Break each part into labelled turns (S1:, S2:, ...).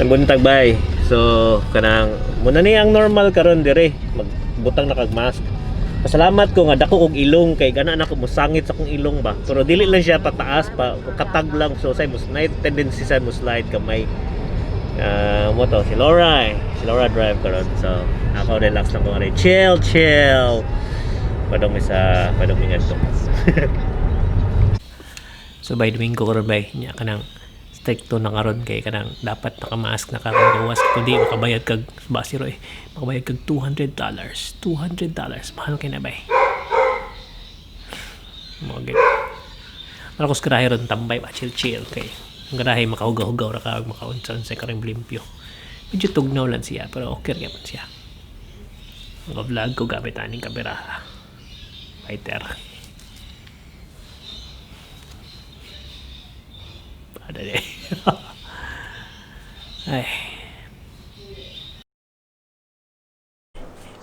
S1: Ang buntag, bay. So kanang muna ni ang normal karon dire, magbutang na kag mask. Pasalamat ko nga dako kog ilong kay gana na ko musangit sa akong ilong ba. Pero dili lang siya pataas pa, katag lang, so say mo night tendency sa mo slide kamay. Ah, mo to si Laura eh. Si Laura drive karon. So ako, relax lang ko ari. Chill, chill. Padong mi sa padong mi ngadto. So by Domingo karon, bay, nya kanang stricto na karon kay kanang dapat naka-mask na ka kung gawas, kundi makabayad kag basiro eh. Makabayad kag $200. $200, mahal kay na, bay. Mo gid. Marcos garahe ron, tambay ba, chill chill kay ang garahe makahugaw-hugaw ra ka, makaunsa-unsa ka rin limpyo. Medyo tugnaw lang siya pero okay ra gyapon siya. Mga vlog ko gamit aning kamera. Fighter. Ada di. Ay.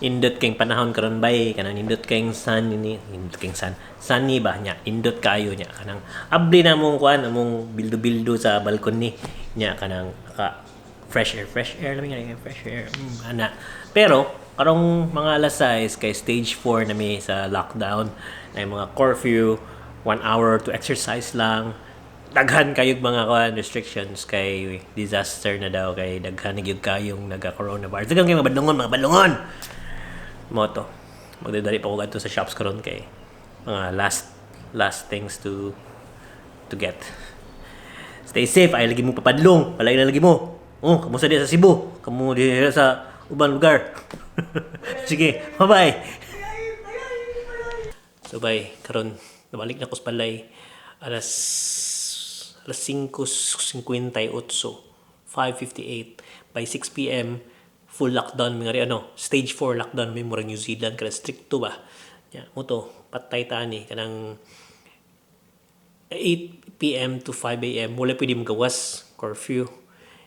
S1: Indot kayong panahon karon, bay, kanang indot kayong sun ini, indot kayong sun. Sunny ba nya, indot kayo nya kanang abli na mong kuan, among bildo-bildo sa balcony nya, kanang ka fresh air lami nga fresh air. Ana. Pero karong mga alas 6 kay stage 4 na mi sa lockdown na yung mga curfew, 1 hour to exercise lang, daghan kayog mga kuan restrictions kay disaster na daw kay daghan na gyud kayong naga-coronavirus. Daghan kay mga badlongon, mga badlongon. Mo to. Magdadali pa ko gadto sa shops karon kay mga last last things to get. Stay safe, ay lagi mo papadlong, palagi na lagi mo. Oh, kamo sa diya sa Cebu, kamo diya sa ubang lugar. Sige, bye-bye. So bye, karon nabalik na ko sa balay alas alas 5:58, 5:58. By 6 p.m. full lockdown mga ri ano, stage 4 lockdown may murag New Zealand kada stricto ba ya. Mo to patay tani kanang 8 p.m. to 5 a.m. wala pwede magawas, curfew,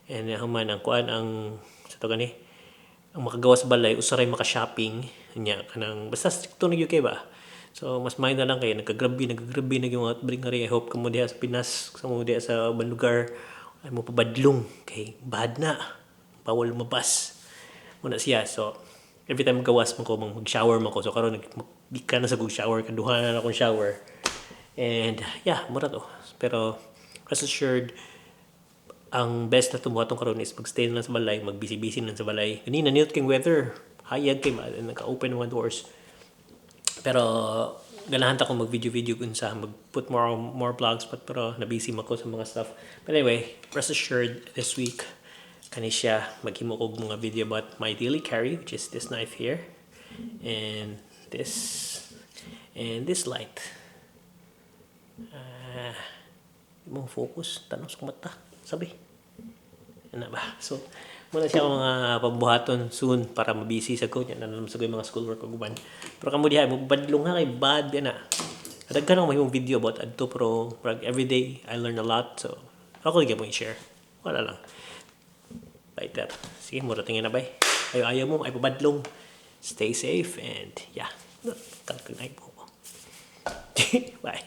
S1: and human ang kuan ang sa to gani ang makagawas sa balay usaray maka-shopping nya, kanang basta stricto na gyud kay ba. So mas may na lang kay nagkagrabe, nagkagrabe na yung outbreak nga ri. I hope kamo diha sa Pinas, sa mo diha sa ubang lugar ay mo pabadlong kay bad na, bawal lumabas muna siya. So every time gawas mo ko, mag-shower mo ko. So karon di ka na sa kog shower, kaduha na akong shower. And yeah, mura to. Pero rest assured, ang best na tumuhatong karon is magstay na lang sa balay, mag-busy-busy na lang sa balay. Kanina nindot kay weather, hayag kay naka-open mga doors. Pero ganahan ta ko mag-video-video kun sa mag-put more more vlogs but pero na-busy man ko sa mga stuff. But anyway, rest assured, this week kani siya maghimo og mga video about my daily carry, which is this knife here and this light. Ah, di mo focus, tanong sa mata. Sabi. Ano ba? So, muna siya ang mga pambuhaton soon para mabisi sa ko. Yan na naman sa ko yung mga schoolwork ug uban. Pero kamo diha, mo badlong ha kay bad yan na. Daghan ako mahimong video about adto pero murag everyday I learn a lot. So, ako lagi mo i-share. Wala lang. Bye, ter. Sige, mura tingin na, bay. Ayo ayaw mo, ay pabadlong. Stay safe and yeah. Kalkag na po ko. Bye.